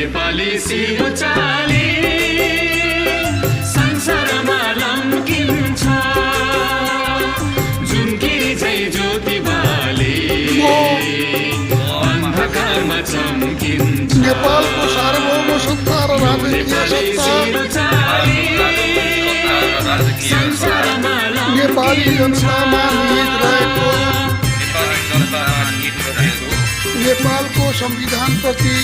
नेपाली सिरुचाली संसारमा लम्किन्छ जुनकिरी झै ज्योति बाले अन्धकारमा चम्किन्छ नेपालको सार्वभौम सत्ता र राजकीय सत्ता नेपाली जनतामा निहित रहेको नेपालको संविधानप्रति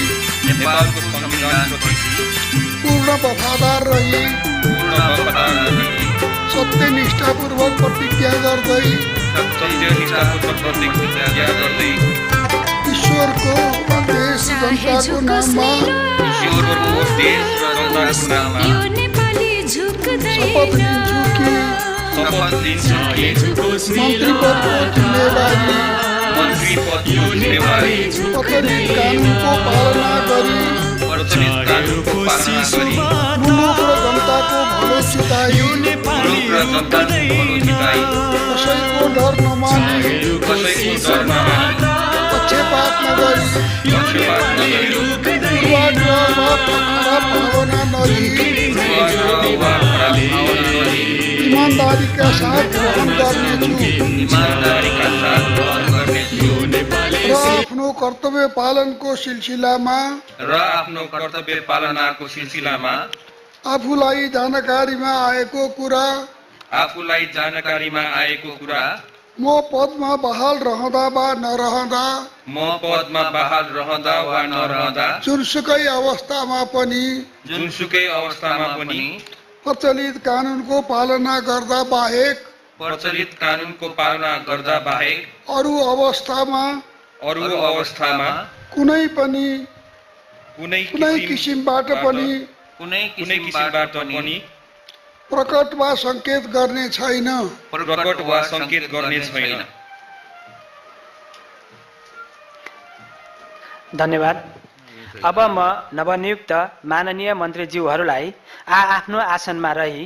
पूर्ण वफादार रही सत्यनिष्ठापूर्वक प्रतिज्ञा गर्दै ईश्वरको देश जनताको नाममा शपथ लिन्छु कि मन्त्री पदको जिम्मेवारी प्रचलित कानुनको पालना गरी मुलुक र जनताको भलो चिताई कसैको डर नमानी पक्षपात नगरी पूर्वाग्रह वा खराब भावना नलिई ईमानदारीका साथ ग्रहण गर्नेछु र आफ्नो कर्तव्य पालनको सिलसिलामा आफूलाई जानकारीमा आएको कुरा म पदमा बहाल रहँदा वा नरहँदा जुनसुकै अवस्थामा पनि प्रचलित कानुनको पालना गर्दा बाहेक अरू अवस्थामा कुनै किसिमबाट पनि प्रकट वा संकेत गर्ने छैन। धन्यवाद। अब म नवनियुक्त माननीय मन्त्रीज्यूहरूलाई आफ्नो आसनमा रही